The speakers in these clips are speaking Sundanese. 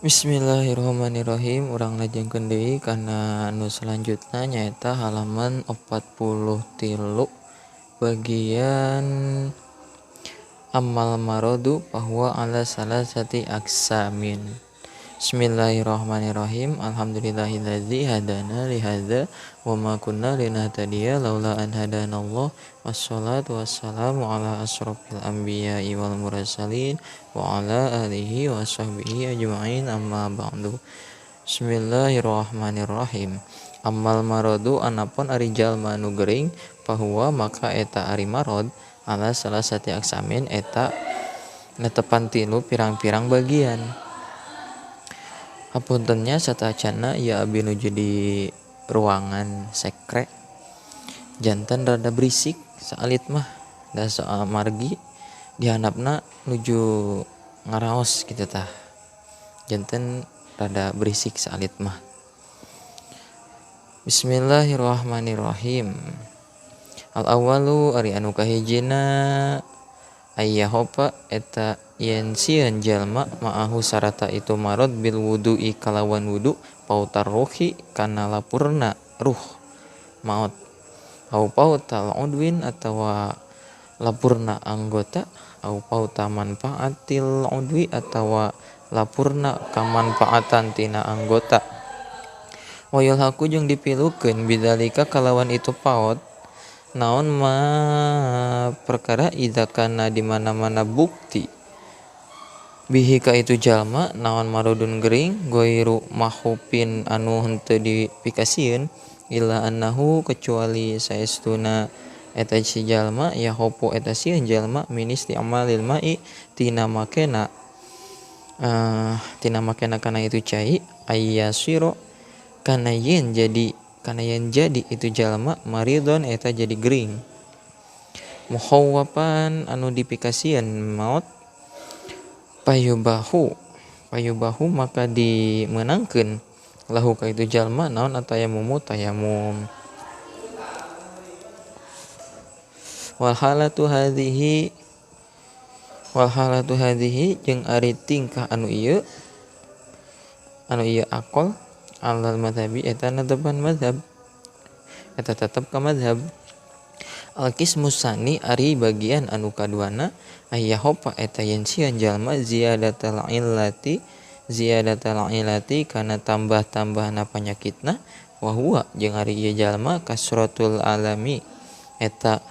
Bismillahirrahmanirrahim. Urang lajengkeun deui kana nu selanjutna nyaeta halaman 43 bagian amal maradu bahwa ala salasati aksamin. Bismillahirrahmanirrahim. Alhamdulillahilladzi hadana li hadza wa ma kunna linahtadiya laula an hadanallah. Wassalatu wassalamu ala asyrafil anbiya'i wal mursalin wa ala alihi wa sahbihi ajma'in, amma ba'du. Bismillahirrahmanirrahim. Amal maradu anapun ari jalma nu gering bahwa maka eta ari marad ala salasati aksamin eta netepan tilu pirang-pirang bagian. Hapuntennya satacana ya abi nuju di ruangan sekre jantan rada berisik saalit mah da soal margi dihandapna nuju ngaraos kitu tah, janten rada berisik saalit mah. Bismillahirrahmanirrahim. Al awalu ari anu kahijina ayyahopa eta yen sieun jalma ma'ahu sarata itu marad bil wudu'i kalawan wudu pautar ruhi kana lapurna ruh maut au pautal udwin atawa lapurna anggota au pauta manfaatil udwi atawa lapurna kamanfaatan tina anggota. Wa yulhaqu jeung dipilukeun bidzalika kalawan itu paot naon ma perkara idza kana di mana-mana bukti bihi ka itu jalma naon marodun gering goiru mahupin anu henteu dipikasieun illa annahu kecuali saestuna eta si jalma yahopo eta sieun jalma min isti'malil ma'i tina makena kana itu cai ayyasiro kana yen jadi itu jalma maridon eta jadi gering mukhawwapan anu dipikasieun maot payubahu maka dimenangkeun lahu ka itu jalma naon atayamumu tayamum. Wal halatu hadhihi jeung ari tingkah anu ieu akol alal madhabi eta netepan madhab eta tetep ka madhab. Al-qismu sani ari bagian anu kaduana ayyahopa eta yen sieun jalma ziyadatal illati kana tambah-tambahna panyakitna wa huwa jeung ari ieu jalma kasratul alami eta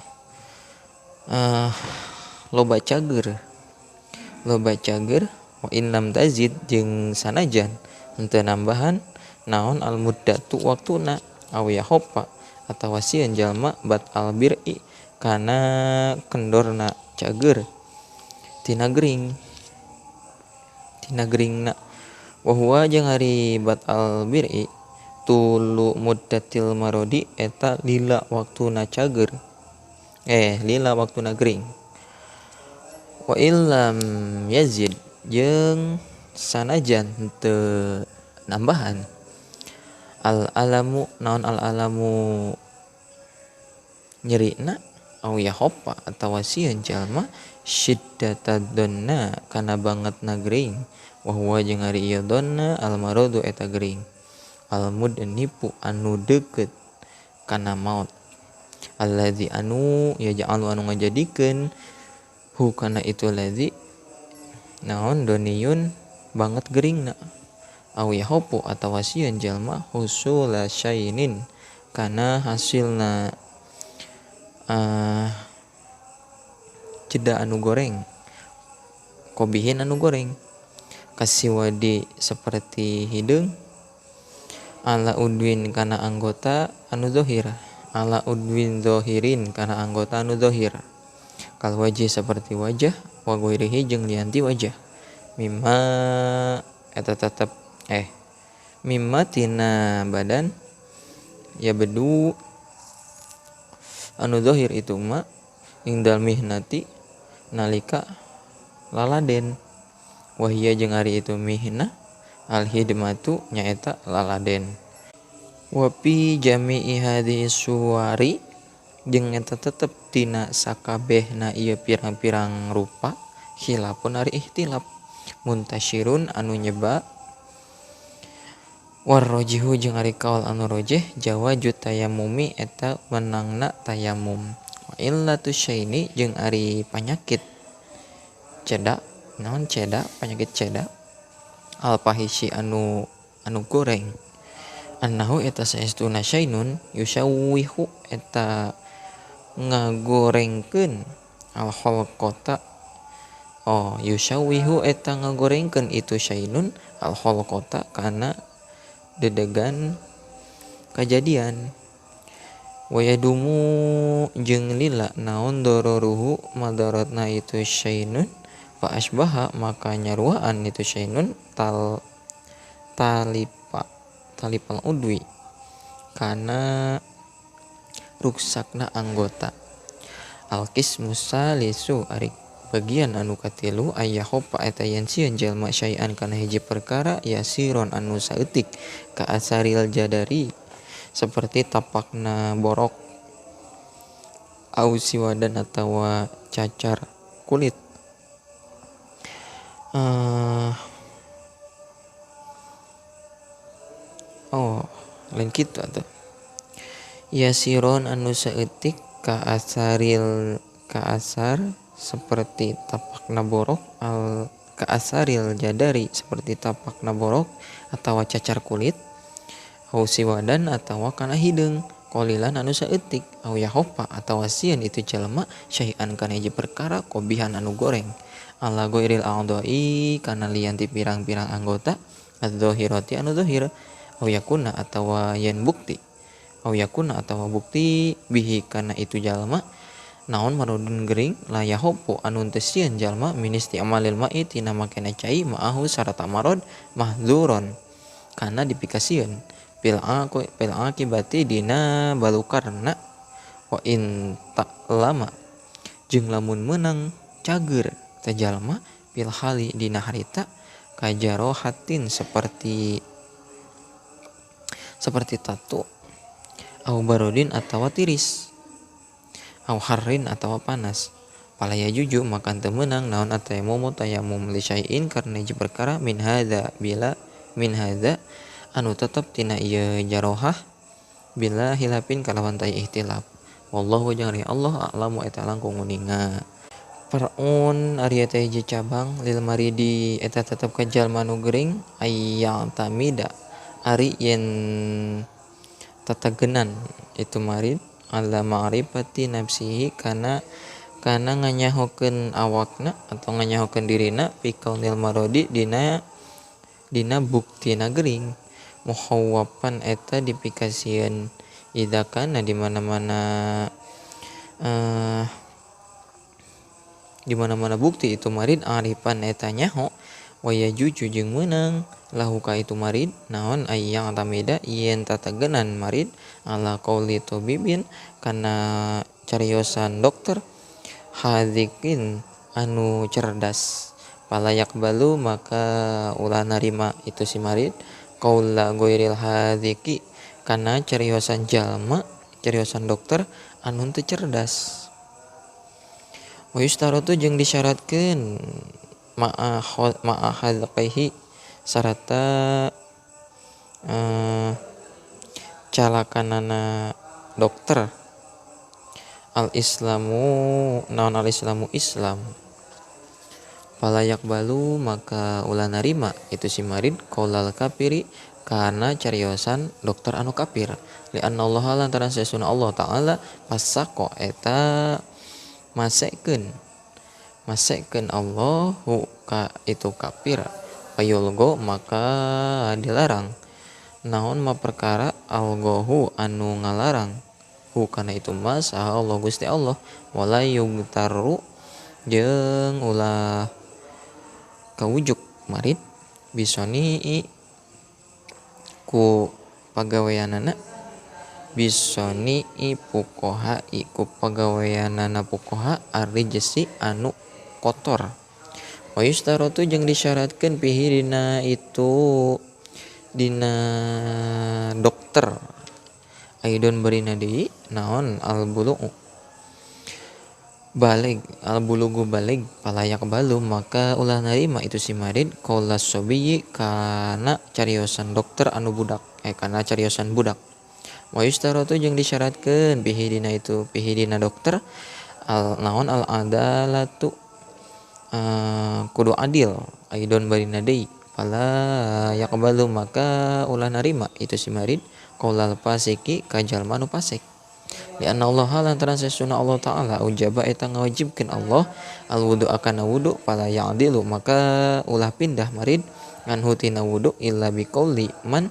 loba cager wa in lam tazid jeung sanajan henteu nambahan naon al muddatu waktuna aw yahopa atawa sieun jalma bat al bir'i kana kendorna cager tina geringna wa huwa jeung ari bat al bir'i tulu muddatil marodi eta lila waktuna cager lila waktuna gering wa illam yazid jeung sanajan henteu nambahan al alamu naon al alamu nyerina au yahopa atawa sieun jalma syiddatad donna kana bangetna gering wa huwa jeung ari ieu donna al maradu eta gering al mudnipu anu deukeut kana maut allazi anu yaj'alu anu ngajadikeun hu kana itu allazi naon doniyun banget geringna aw yahopu atawa sieun jalma husula syainin kana hasilna jeda anu goreng kobihin anu goreng kasiwadi seperti hideung ala udwin kana anggota anu zahir ala udwin zahirin kana anggota anu zahir kal wajih seperti wajah wa ghairihi jeung lianti wajah mimma eta tetep mimma tina badan ya bedu anu zahir itu ma indal mihnati nalika laladen wahia jeung ari itu mihnah al hidmatu nyaeta laladen wa fi jami'i hadhihi suwari jeung eta tetep tina sakabehna ieu pirang-pirang rupa khilafun ari ihtilaf muntasyirun anu nyeba Warrojihu jeung ari kaul anu rojeh jawaju tayamumi eta wenangna tayamum. Wa illatu syaini jeung ari panyakit ceda naon ceda penyakit ceda alfahisi anu anu goreng annahu eta saestuna syainun yusawwihu eta ngagorengkeun al khalqata oh yusawwihu eta ngagorengkeun itu syainun al khalqata kana dedegan kajadian. Wayadumu jeung lila naon dororuhu madaratna itu syainun fa asbaha maka nyaruaan itu syainun tal talipa talipal udwi kana ruksakna anggota. Alqismu salisu ari bagian anu katilu ayahopa eta yen sieun jalma syai'an kana hiji perkara yasiron anu saeutik ka asaril jadari seperti tapakna borok au siwadan atawa cacar kulit. Oh lain kitu atuh yasiron anu saeutik ka asaril ka asar seperti tapakna borok al ka asaril jadari seperti tapakna borok atawa cacar kulit au siwadan atawa kana hideung qalilan anu saeutik au yahopa atawa sieun itu jalma syai'an kana hiji perkara kobihan anu goreng ala ghairil a'dha'i kana lian ti pirang-pirang anggota adz-dzahirati anu zahir au yakuna atawa yen bukti au yakuna atawa bukti bihi kana itu jalma naon marodun gering la yahopo anu teu sieun jalma min isti'malil ma'i tina makena cai ma'ahu sarata marad mahzuron kana dipikasieun pil akibati dina balukarna wa in ta'lama jeung lamun meunang cager teh jalma pil hali dina harita kajarohatin seperti tatu au barodin atawa tiris au harrin atawa panas palaya juju maka teu meunang naon atayamumu tayamum li syai'in karena hiji perkara min hadza bila min hadza anu tetep tina ieu jarohah bila hilapin kalawan tai ihtilaf. Wallahu jeung ari Allah a'lamu eta langkung nguninga. Far'un ari eta hiji cabang lil maridi eta tetep ka jalma nu gering ayyatamida ari yen tatagenan itu marid ala ma'rifati nafsihi kana kana nganyahokeun awakna atau nganyahokeun dirina fi kaunil marodi dina dina buktina gering muhawwapan eta dipikasieun idza kana di mana-mana di mana-mana bukti itu marid arifan eta nyaho waya juju jeung meunang lahu ka itu marid naon ayyang tamida yen tatagenan marid ala qauli tabibin kana cariosan dokter hadzikin anu cerdas palayak balu maka ulah narima itu si marid qaula ghairil hadziki kana cariosan jalma cariosan dokter anu teu cerdas. Wa yushtaratu jeung disyaratkeun ma'a hadzqihi sarata calakanana dokter al islamu naon al islamu islam palayak balu maka ulah narima itu si marid qaulal kafiri karena cariosan dokter anu kafir li anna Allah lantaran sesuna Allah taala fasaqo eta masekeun Allahu ka itu kafir payulgo maka dilarang naon ma perkara algohu anu ngalarang hu kana itu mas Allah Gusti Allah wala yugtaru jeung ulah kawujuk marid bisoni ku pagaweanana bisoni pukoha ku pagaweanana pukoha ari jesi anu kotor. Wa yushtaratu jeung disyaratkeun pihi dina itu dina dokter aidon barina deui naon al bulu balig al bulugu balig palayak balu maka ulah narima itu si marid qaula sobiyi kana cariosan dokter anu budak kana cariosan budak. Wa yustaratu jeung disyaratkeun bihi dina itu bihi dina dokter al naon al adalatu kudu adil aidon barina deui fala yaqbalu maka ulah narima itu si marid qaulal fasiki ka jalma nu fasik. Li anna Allah lantaran sesuna Allah Ta'ala ujaba eta ngawajibkeun Allah al wudu akana wudu fala ya'dilu maka ulah pindah marid ngan hutina wudu illa biqauli man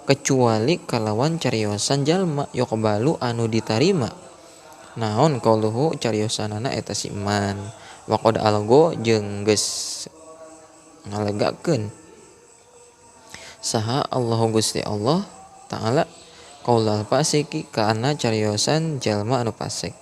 kecuali kalawan cariosan jalma yuqbalu anu ditarima naon qauluhu cariosanana eta si man waqad algo jeung geus ngalegakeun saha Allahu Gusti Allah Ta'ala qaulal fasiki kana cariosan jalma anu fasik.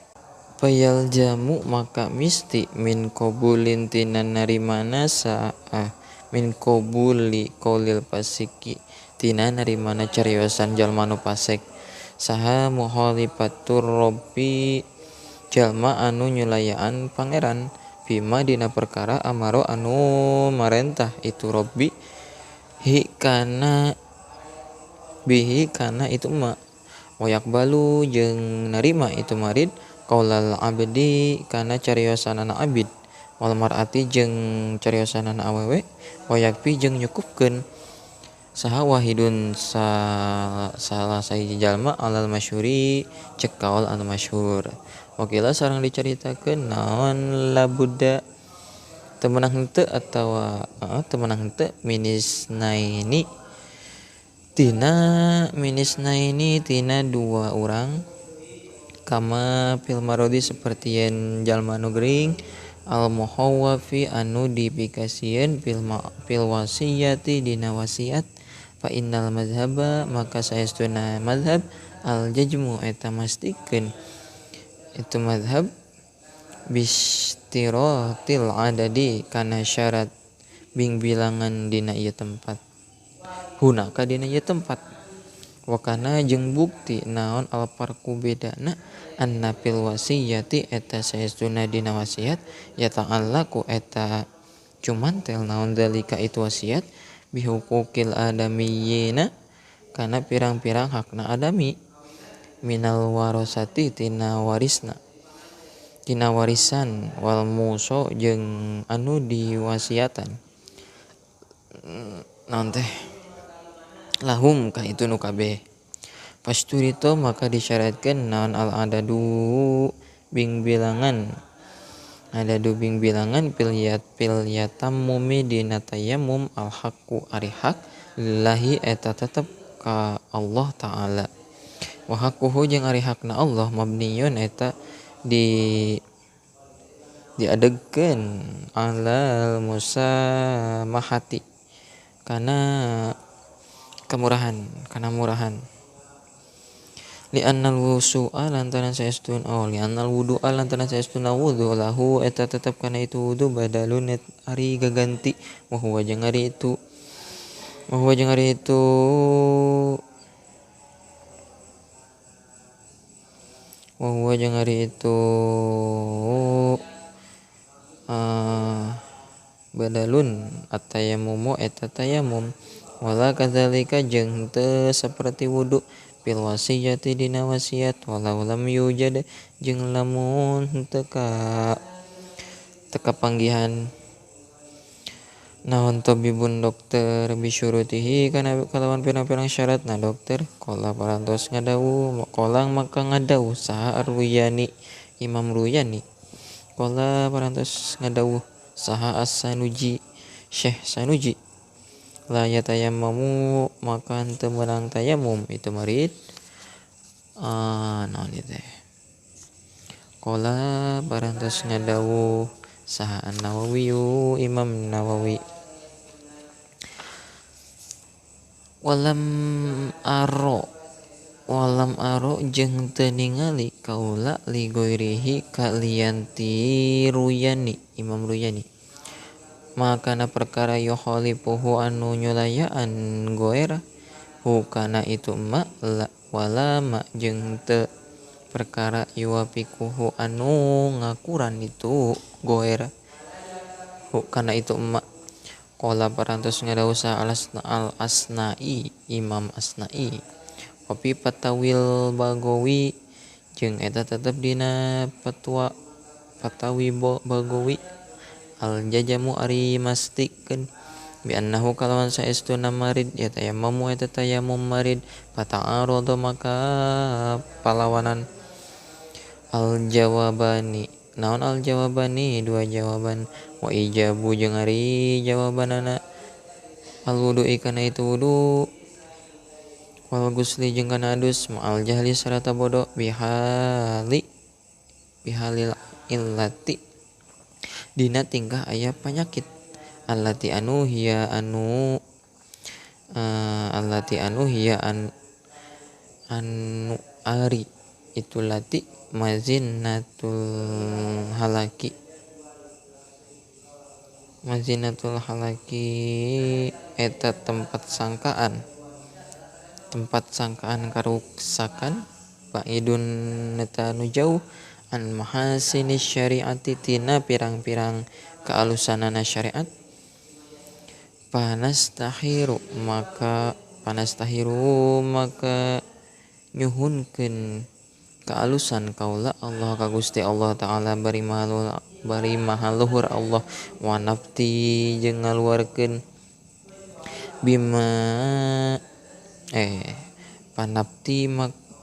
Payal jamu maka misti min qabulin tina narimana saah min qabuli qaulil fasiki tina narimana cariosan jalma anu fasik saha mukhalifatur rabbi jalma anu nyulayaan pangeran bima dina perkara amaro anu marentah itu rabbi hi kana bihi kana itu ma wayak balu jeung narima itu marid qaulal abdi kana cariosanana abid wal mar'ati jeung cariosanana awewe wayakpi jeung nyukupkeun saha wahidun salah sahiji jalma alal masyhuri cek kaul anu masyhur. Wakila sareng dicaritakeun naon labuda teu meunang henteu atawa teu meunang henteu minisnaini tina minisnaini tina dua urang kama fil marodi seperti yen jalma nu gering al muhawwafi anu dipikasieun fil wasiyati dina wasiat fa innal mazhaba maka saestuna mazhab al jazmu eta mastikeun itu mazhab bistiratil adadi kana syarat bing bilangan dina ieu tempat hunaka dina ieu tempat wakana jeung bukti naon al farqu bedana anna fil wasiyati eta saestuna dina wasiat ya ta'allaku eta cumantel naon zalika itu wasiat bihukukil adamiyina kana pirang-pirang hakna adami minal warasati tina warisna tina warisan wal muso jeung anu diwasiatan naon teh lahum ka itu nu kabeh. Pasturito maka disyaratkeun naon al adadu bing bilangan adadu bing bilangan pil yatammumi dina tayammum al haqqu ari hak lillahi eta tetep ka Allah Ta'ala wa haqquhu jeung ari hakna Allah mabniun eta di diadegkeun alal musamahati kana kemurahan kana murahan li annal wusu'a lantaran saestun li annal wudu'a lantaran saestuna wudu lahu eta tetep kana itu wudu badalun ari gaganti wa huwa jeung ari itu wa huwa jeung ari itu wa huwa jeung ari itu badalun at-tayammumu eta tayamum wala kadzalika jeung teu saperti wudu fil wasiyati dina wasiat walau lam yujad jeung lamun teu kapanggihan naon tabibun dokter bisyurutihi kana kalawan pirang-pirang syaratna dokter qala parantos ngadawuh qolang maka ngadawuh saha Ar-Ruyani Imam Ruyani qala parantos ngadawuh saha As-Sanuji Syekh Sanuji la yatayammamu maka henteu meunang tayamum itu marid naon ieu teh qala parantos ngadawuh saha An-Nawawi Imam Nawawi walam aro jeung teu ningali kaula li ghairihi kalian ti Ruyani Imam Ruyani makana perkara yukhalifuhu anu nyulayaan goer hukana itu ma la wala ma jeung teu perkara yuwafikuhu anu ngakuran itu goer hu kana itu emak. Qala parantos ngadawuh al Asna'i Imam Asna'i wapi patawil Bagawi jeung eta tetep dina fatwa Fatawi Bagawi al jajamu ari mastikeun bi annahu kalawan saestuna marid ya tayammamu eta tayammum marid fata'arada maka palawanan al jawabani naon al jawabani dua jawaban wa ijabu jeung ari jawabanana al wudu'i kana itu wudu wal gusli jeung kana adus ma'al jahli sarata bodoh bihali bihalil illati dina tingkah aya panyakit allati anu hiya anu allati anu hiya an anu ari itu lati mazinnatul halaki mazinatul halaki eta tempat sangkaan karuksakan ba'idun eta nu jauh an mahasini syariati tina pirang-pirang kealusanana syariat panastahiru maka nyuhunkeun kealusan kaula Allah ka Gusti Allah Ta'ala bari maha luhur Allah wa nafti jeung ngaluarkeun bima panapti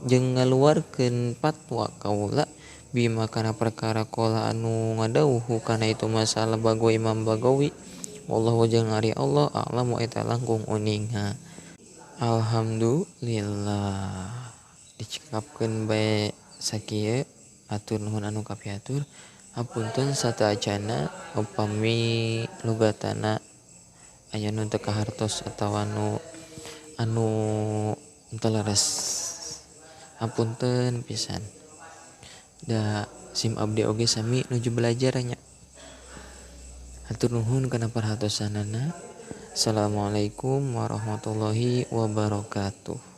jeung ngaluarkeun fatwa kaula bima kana perkara qala anu ngadawuh kana itu masalah Bagawi Imam Bagawi wallahu jeung ari Allah a'lamu eta langkung uninga. Alhamdulillah dicekapkeun bae sakieu atur nuhun anu kapiatur hapunten sateuacana upami lugatana aya nu teu kahartos atawa nu anu teu leres hapunten pisan da sim abdi oge sami nuju belajar nya. Hatur nuhun kana perhatosanana. Assalamualaikum warahmatullahi wabarakatuh.